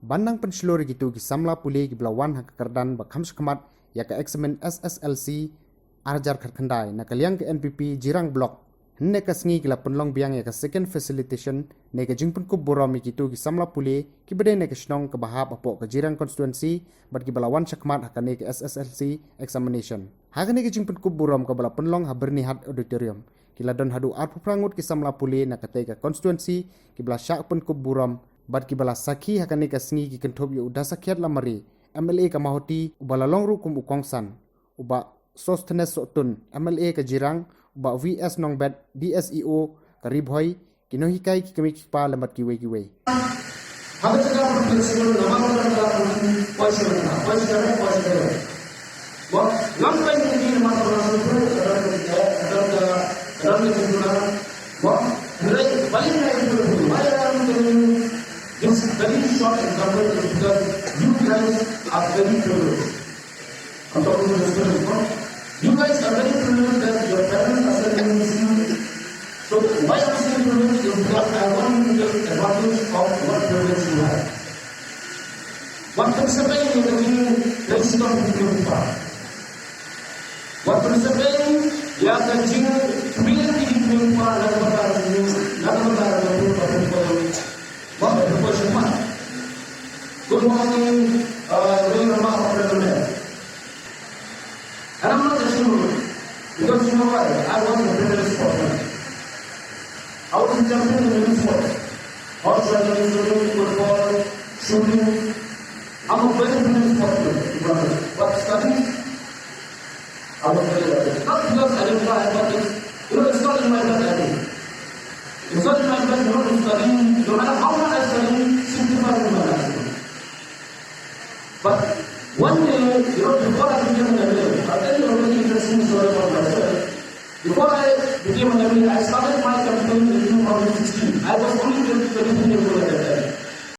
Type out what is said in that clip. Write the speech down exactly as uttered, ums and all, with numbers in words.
Ban nang pynshlur ïa kito ki samla pule kiba la wan ha ka kyrdan ba kham shakhmat ïa ka eksamin S S L C ar hajar khatkhyndai, na ka liang ka N P P Jirang Block, hynne ka sngi ki la pynlong biang ïa ka second facilitation ne ka jingpynkup burom ïa kito ki samla pule kiba dei na ka shnong kaba hap hapoh ka Jirang constituency bad kiba la wan shakhmat ha kane ka S S L C examination. Ha kane ka jingpynkup burom kaba la pynlong ha Byrnihat Auditorium, ki la don haduh arphew phra ngut ki samla pule na katei ka constituency kiba la shah pynkup burom bad kiba la sakhi ha kane ka sngi ki kynthup ïa u Dasakhiat Lamare, M L A ka Mawhati, uba la long ruh kum u kongsan, u Bah Sosthenes Sohtun, M L A ka Jirang, u Bah V S Nongbet, D S E O ka Ri Bhoi, ki nonghikai, ki kmie ki kpa lem bad kiwei kiwei. This very short example is because you guys are very privileged. I'm talking to the students, no? You guys are very privileged that your parents are sending you to school. So why I'm saying privilege is because I want you to take advantage of what privilege you have. Wat pynsaphriang ïa ka jingïaid shitom ki kmie ki kpa. Wat pynsaphriang ïa ka jingkyrmen ki kmie ki kpa na ka bynta jong ngi, na ka bynta jong ngi. Wat pynsaphriang. Good morning, uh, Ray Rama, Honorable Member. And I'm not ashamed of it, because you know why? I was a privileged sportsman. I was a champion in many sports. Horse riding, swimming, football, shooting. I'm a very brilliant sportsman, to be honest. But studies, I was very lucky. Not because I didn't try, but it's, you know, it's not in my blood, I think. It's not in my blood not to study. No matter how much I study, sixty-five is my maximum. But one day, you know, before I became an M L A, I'll tell you a very interesting story about myself. Before I became an M L A, I started my campaign